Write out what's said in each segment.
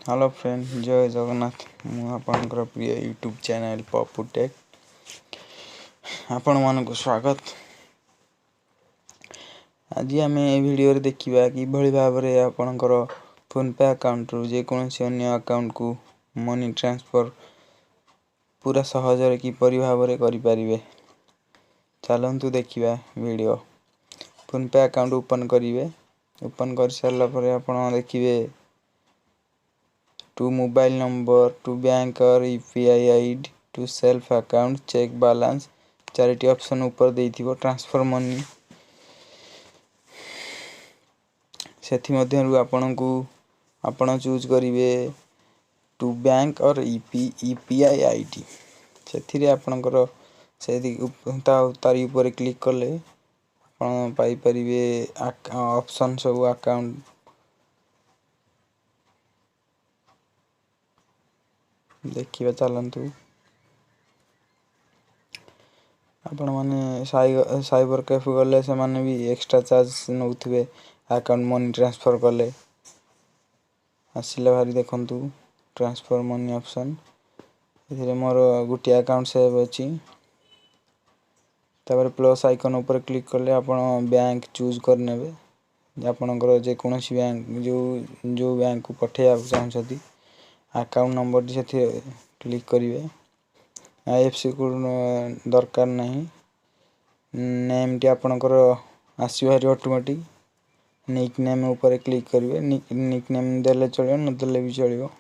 Hello friend, ଜୟ ଜଗନ୍ନାଥ। ମୁଁ ଆପଣଙ୍କର ପ୍ରିୟ YouTube channel Pappu take, ଆପଣମାନଙ୍କୁ ସ୍ୱାଗତ। ଆଜି ଆମେ ଏ ଭିଡ଼ିଓରେ ଦେଖିବା କିଭଳି ଭାବରେ ଆପଣଙ୍କର ଫୋନ୍ପେ ଆକାଉଣ୍ଟରୁ ଯେକୌଣସି ଅନ୍ୟ ଆକାଉଣ୍ଟକୁ ମନି ଟ୍ରାନ୍ସଫର୍ ପୁରା ସହଜରେ କିପରି ଭାବରେ କରିପାରିବେ। ଚାଲନ୍ତୁ ଦେଖିବା ଭିଡ଼ିଓ। ଫୋନ୍ପେ ଆକାଉଣ୍ଟ ଓପନ୍ କରିବେ। ଓପନ୍ କରିସାରିଲା ପରେ ଆପଣ ଦେଖିବେ to mobile number, to bank or UPI ID, to self account, check balance, ଚାରିଟି ଅପସନ୍ ଉପରେ ଦେଇଥିବ ଟ୍ରାନ୍ସଫର୍ ମନି। ସେଥିମଧ୍ୟରୁ ଆପଣଙ୍କୁ ଆପଣ ଚୁଜ୍ କରିବେ to bank or UPI ID. ସେଥିରେ ଆପଣଙ୍କର ସେ ତାରି ଉପରେ କ୍ଲିକ୍ କଲେ ଆପଣ ପାଇପାରିବେ ଅପସନ୍ ସବୁ ଆକାଉଣ୍ଟ। ଦେଖିବା ଚାଲନ୍ତୁ। ଆପଣମାନେ ସାଇବର କ୍ୟାଫେ ଗଲେ ସେମାନେ ବି ଏକ୍ସଟ୍ରା ଚାର୍ଜ ନେଉଥିବେ ଆକାଉଣ୍ଟ ମନି ଟ୍ରାନ୍ସଫର୍ କଲେ। ଆସିଲା ଭାରି ଦେଖନ୍ତୁ ଟ୍ରାନ୍ସଫର୍ ମନି ଅପସନ୍। ଏଥିରେ ମୋର ଗୋଟିଏ ଆକାଉଣ୍ଟ ସେଭ୍ ଅଛି। ତାପରେ ପ୍ଲସ୍ ଆଇକନ୍ ଉପରେ କ୍ଲିକ୍ କଲେ ଆପଣ ବ୍ୟାଙ୍କ ଚୁଜ୍ କରିନେବେ। ଆପଣଙ୍କର ଯେକୌଣସି ବ୍ୟାଙ୍କ, ଯେଉଁ ଯେଉଁ ବ୍ୟାଙ୍କକୁ ପଠାଇବାକୁ ଚାହୁଁଛନ୍ତି, ଆକାଉଣ୍ଟ ନମ୍ବରଟି ସେଥିରେ କ୍ଲିକ୍ କରିବେ। IFSC code ଦରକାର ନାହିଁ। ନେମ୍ଟି ଆପଣଙ୍କର ଆସିବ ଭାରି ଅଟୋମେଟିକ୍। ନିକ୍ ନେମ୍ ଉପରେ କ୍ଲିକ୍ କରିବେ। ନିକ୍ ନେମ୍ ଦେଲେ ଚଳିବ, ନଦେଲେ ବି ଚଳିବ।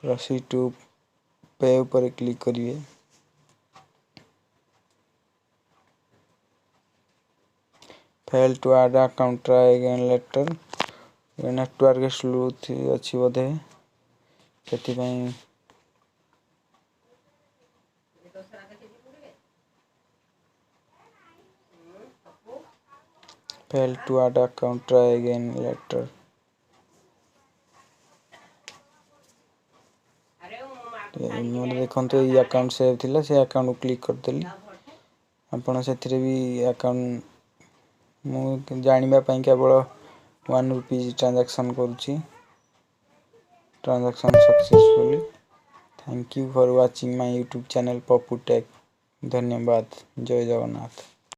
ପ୍ରୋସିଡ୍ ଟୁ ପେ ଉପରେ କ୍ଲିକ୍ କରିବେ। Fail to add account, try again later। Network slow ଅଛି ବୋଧେ, ସେଥିପାଇଁ। Fail to add account, try again later। ମୋର ଦେଖନ୍ତୁ ଏଇ ଆକାଉଣ୍ଟ ସେଭ୍ ଥିଲା, ସେ ଆକାଉଣ୍ଟକୁ କ୍ଲିକ୍ କରିଦେଲି। ଆପଣ ସେଥିରେ ବି ଆକାଉଣ୍ଟ, ମୁଁ ଜାଣିବା ପାଇଁ କେବଳ 1 ରୁପିଜ୍ ଟ୍ରାଞ୍ଜାକ୍ସନ୍ କରୁଛି। Transaction successfully। Thank you for watching my YouTube channel Papu Tech। ଧନ୍ୟବାଦ, ଜୟ ଜଗନ୍ନାଥ।